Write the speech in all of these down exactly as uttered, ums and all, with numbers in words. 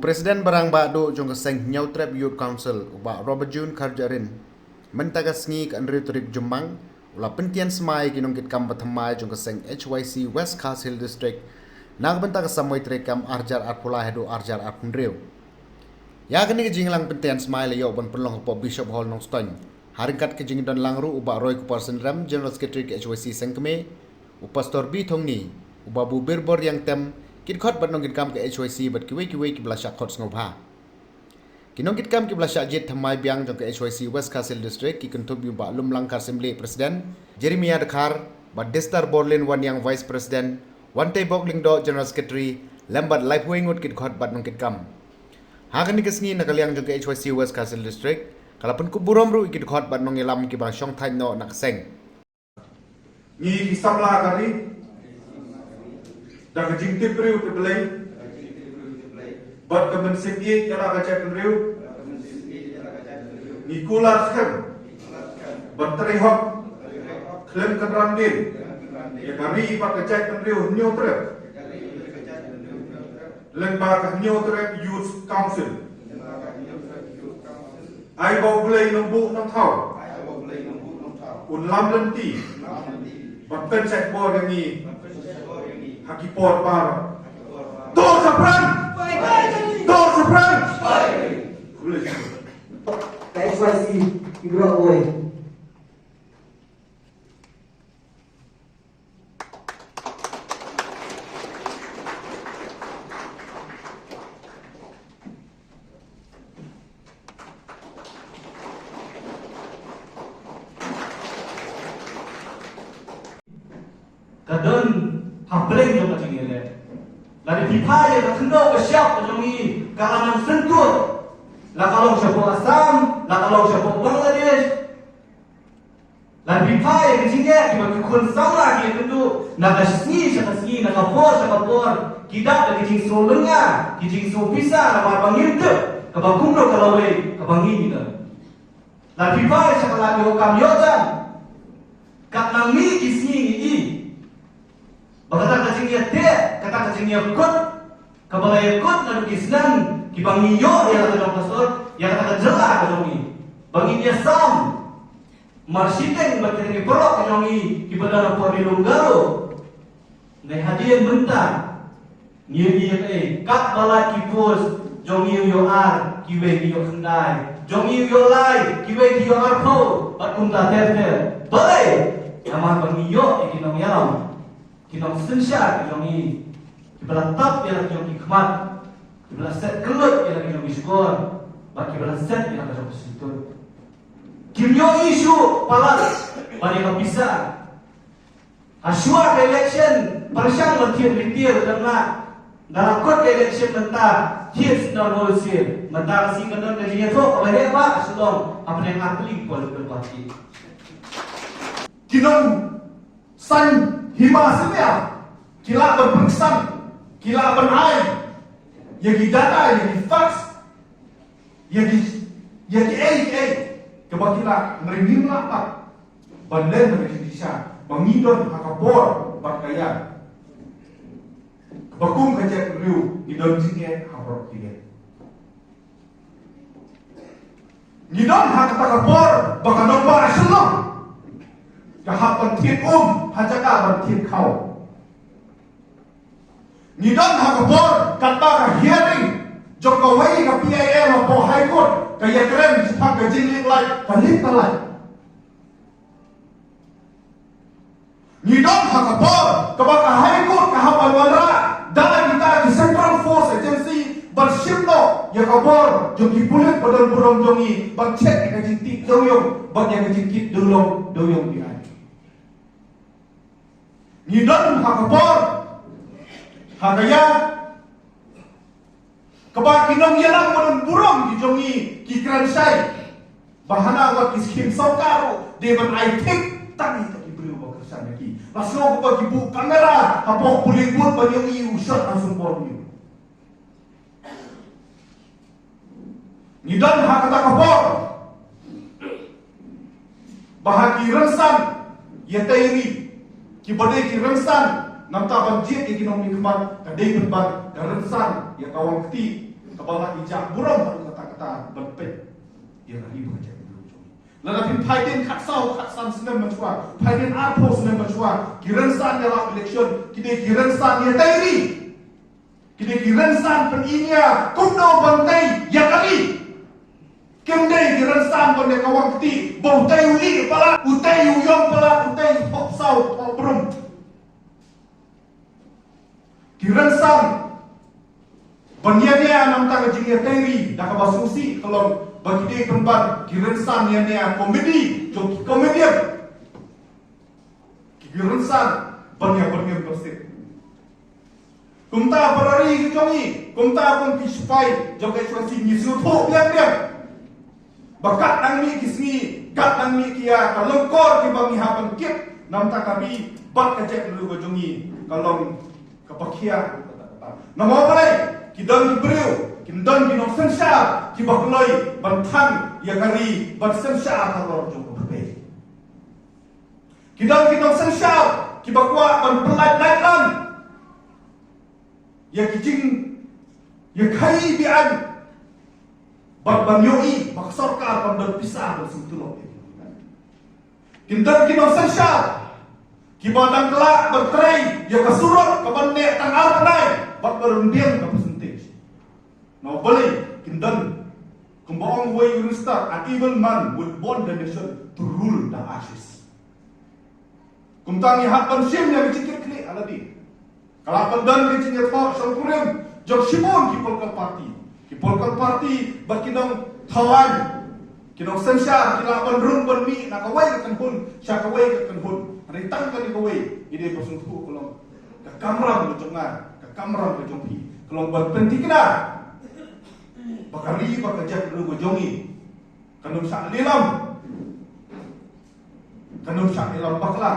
President ba rangbah duh jong ka seng Hynñiewtrep Youth Council, u Bah Robertjune Kharjahrin, mynta ka sngi ka hynriew tarik Jymmang, u la pyntian smai ïa ki nongkitkam ba thymmai jong ka seng H Y C West Khasi Hills District na ka bynta ka samoi treikam ar hajar arphew lai haduh ar hajar arphew hynriew. Ïa kane ka jingïalang pyntian smai la ïoh ban pynlong hapoh Bishop Hall Nongstoiñ, ha ryngkat ka jingdon lang ruh u Bah Roykupar Synrem, General Secretary ka H Y C seng kmie, u Pastor B Thongni, u Babu Birbor Ïangtem, ki dkhot bad nongkitkam ka H Y C bad kiwei kiwei kiba la shah khot sngewbha. Ki nongkitkam kiba la shah jied thymmai biang jong ka H Y C West Khasi Hills District ki kynthup ïa u Bah Lumlang Kharsyiemlieh, President, Jeremiah Dkhar, Bah Dexter Borlin Wanïang, Vice President, Wantebok Lyngdoh, General Secretary, lem bad laiphew ngut ki dkhot bad nongkitkam. Ha kane ka sngi, na ka liang jong ka H Y C West Khasi Hills District, ka la pynkup burom ruh ïa ki dkhot bad nongïalam kiba shong thait noh na ka seng. Ngi ki samla ka ri, da ka jingtip briew tip Blei bad ka mynsiem ïeit ïa la ka jaitbynriew, ngi kular skhem ban trei hok khlem kynran dien ïa ka ri bad ka jaitbynriew Hynñiewtrep, lyngba ka Hynñiewtrep Youth Council. Ai ba U Blei Nongbuh Nongthaw un lam lynti ban pynshait bor ïa ngi ha ki por baroh. To shaphrang! To shaphrang! Khublei shibun. Ka H Y C ki bro oi. Ka don ha pleng jong ka jingïaleh. Lada phi phai ïa ka khyndew ka shyiap ka jong ngi, ka la nang syntur. La ka long shapoh Assam, la ka long shapoh Bangladesh. Lada phi phai ïa ka jingeh kiba ki khun samla ki ïakynduh na ka sngi sha ka sngi, na ka por sha ka por, ki dap da ka jingsngew lyngnga, ki jingsngew pisa, namar ba ngim tip kaba kumno ka lawei kaba ngi ngi don. Lada phi phai sha ka lad ïoh kam ïoh jam, kat nang mih ki sngi ngi i ba kata ka jingïateh, kata ka jingïakut kaba la ïakut naduh ki snem kiba ngi ïoh ïa la ka jong ka sur, ïa kata ka jylla ka jong ngi, ba ngin ïasam marshiteng bad kita ki paralok ka jong ngi kiba don hapoh Ri Lum Garo. Ngi hadien mynta ngi ïohi ïa kaei, katba lait ki post, jong ngi ïoh ar, kiwei ki ïoh khyndai, jong ngi ïoh lai, kiwei ki ïoh arphew, bad kumta ter ter. Balei? Namar ba ngi ïoh ïa ki nongïalam, ki nongsynshar ki jong ngi, kiba la tap ïa la ki jong ki khmat, kiba la set kyllut ïa la ki jong ki shkor, bad kiba la set ïa la ki jong ki shyntur. Kim ïohi shuh palat ban ïa ka pisa. Hashwa ka election pyrshang ban thied ryntier, dang la, da la kut ka election mynta thied sdang bor sir. Mynta ka sngi ka don ka jingïathoh kaba heh ba ka Shillong hapdeng artylli ki political party. Ki nongsan hima symia ki lah ban pynksan, ki lah ban ai ïa ki data, ïa ki facts, ïa ki, ïa ki ei ki ei kaba ki lah, hynrei ngim lah pat ban len da ka jingshisha ba ngi don ha ka bor bad ka ïa kaba kum ka jaitbynriew ngi don jingeh ha baroh ki liang. Ngi don ha kata ka bor ba ka nongbah Shillong ka hap ban thied um ha jaka ban thied khaw. Ngi don ha ka bor katba ka hearing jong kawei ka P I L hapoh High Court ka ïakren shaphang ka jingleh lait, ka leit ka lait. Ngi don ha ka bor kaba ka High Court ka hap ban wanrah da kita ki Central Force Agency ban shim noh ïa ka bor jong ki pulit ba don burom jong ngi ban check ïa ka jingtih dewiong bad ïa ka jingkit dewlong dewiong biai. Ngi don ha ka bor ha ka ïa kaba ki nongïalam ba don burom ki jong ngi ki kren shai ba hana wat ki skim sorkar ruh dei ban ai thik tang ïa ki briew ba kyrshan ïa ki. La sngewbha ba ki buh kamera hapoh polling booth ban ïohi u shot ha sum bor ngi. Ngi don ha kata ka por ba ha ki rynsan ïatei ri kiba dei ki rynsan namar ban jied ïa ki nongmihkhmat, ka dei pynban ka rynsan ïa ka wang kti. Kaba la ïa burom haduh katta katta ban peit ïa ka ri bad ka jaitbynriew jong ngi. Lada phin peit dien khatsaw khatsan snem mynshuwa, peit dien arphew snem mynshuwa, ki rynsan ïalap election ki dei ki rynsan ïatei ri. Ki dei ki rynsan pynïaid kumno ban tei ïa ka ri. Kim dei ki rynsan ban ïa kawang kti ba utei u lih palat, utei u ïong palat, utei u thoh saw thoh brum. Ki rynsan ban ïa nia namar ka jingïatei ri da kaba sngewsih ka long ba ki dei pynban ki rynsan ïa nia komedi jong ki komedian. Ki rynsan ban ïa byrngem byrsit. Kumta para ri ki jong ngi, kumta kum ki sipai jong ka H Y C ngi sngewthuh biang biang. Ba kat nang mih ki sngi, kat nang mih ki ïa, ka lyngkor kiba ngi hap ban kit namar ka ri bad ka jaitbynriew ka jong ngi ka long kaba khia. Namar balei? Ki don ki briew, ki don ki nongsynshar kiba kloi ban thang ïa ka ri ban synshar halor jong ka pyrthei. Ki don ki nongsynshar kiba kwah ban pyllait lait lang ïa ki jingïakhaii beaiñ bad ban ïohi ba ka sorkar kam don pisa ban sngewthuh ïa ki. Ki don ki nongsynshar kiba dang kylla ban trei ïa ka surok kaban neh tang ar bnai bad ban rung biang ka percentage. Namar balei? Ki don, kumba ong uwei u minister, "An evil man will want the nation to rule the ashes." Kumta ngi hap ban shim ïa ka jingkit khlieh ha lade. Ka lah ban don ka jingïathoh shongkurim jong shibun ki political party. Ki political party bad ki nongthaw aiñ, ki nongsynshar ki lah ban rung ban mih na kawei ka kynhun sha kawei ka kynhun. Hynrei tang kane kawei ngi dei ban sngewthuh ka long ka kamram ka jong nga, ka kamram ka jong phi ka long ban pynthikna ba ka ri bad ka jaitbynriew ka jong ngi kan ym shah lilam, kan ym shah lilam bakla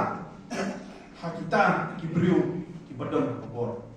ha kita ki briew kiba don ha ka bor.